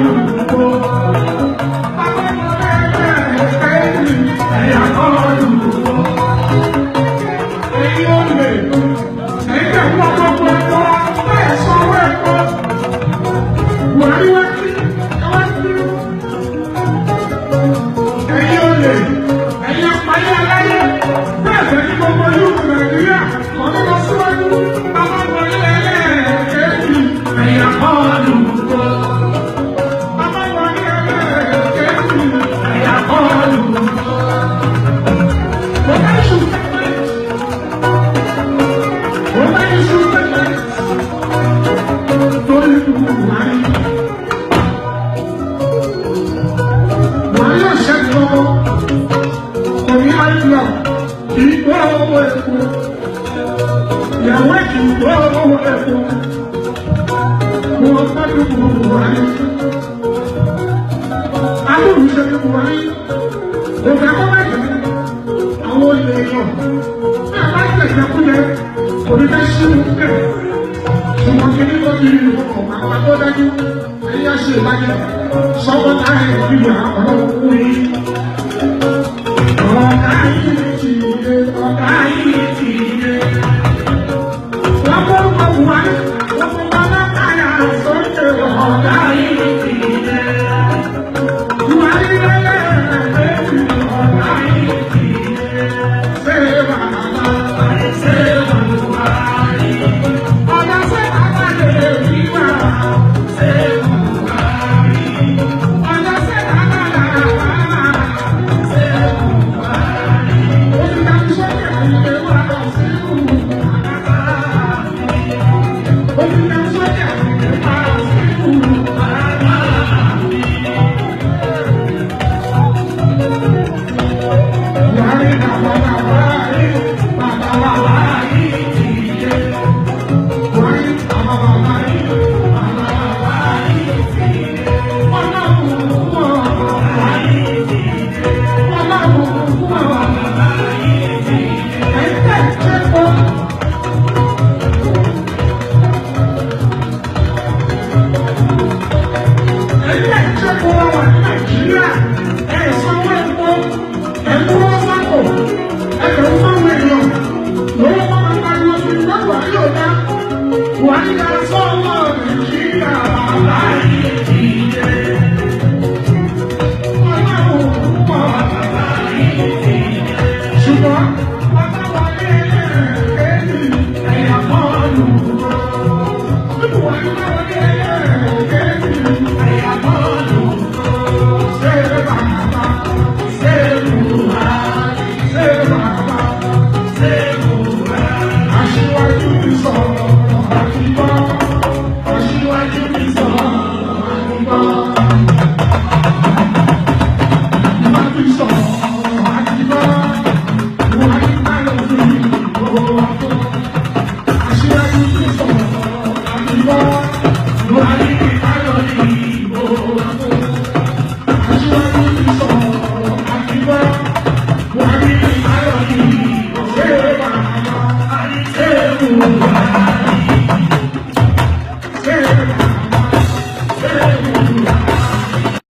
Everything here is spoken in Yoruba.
lùkọ́. Bàbá wọlé ẹlẹ́ẹ̀kejì, ẹ̀yà kọ́ lùkọ́. Ẹ̀yin olè, ẹ̀yin tẹ̀ fún ọgbọ́gbọ́ ẹ̀kọ́, bẹ́ẹ̀ sanwó ẹ̀kọ́. Buhari wá kí, ẹ wá kí. Ẹ̀yin olè, ẹ̀yin apayé aláyé, bẹ́ẹ̀ fẹ́ ní gbogbo yóò Nàìjíríà, kọ́ ní lọ síwájú. Bàbá wọlé ẹlẹ́ẹ̀kejì, ẹ̀yà kọ́ lùkọ́. Bàbá wọlé ẹlẹ́ẹ̀kejì, ẹ̀yà kọ́ lùkọ́. Mo bá iṣu pẹ́pẹ́. Mo bá iṣu pẹ́pẹ́. Torí Buhari. Buhari ò ṣẹ́gun lọ́wọ́. Kò ní àìlọ́. Kì í gbọ́ owó epo. Ìyàwó ẹ̀ kì í gbọ́ owó epo. Mo gbádùn Buhari. Alóòrùn ṣe ní Buhari. Kò fẹ́ kó má jẹ́ àwọn olè yàn. Bí a bá tẹ̀sẹ̀ kúlẹ̀, kò ní fẹ́ sí bẹ́ẹ̀. Ṣùgbọ́n kí ní kó kiri ìlú ọ̀pá àpá tó dájú. Ẹ̀yin á ṣe ìbàjẹ́. Sọ́kọ́ táyà ìgbìyà ọlọ́run kú yín. Ọ̀rọ̀ táyà.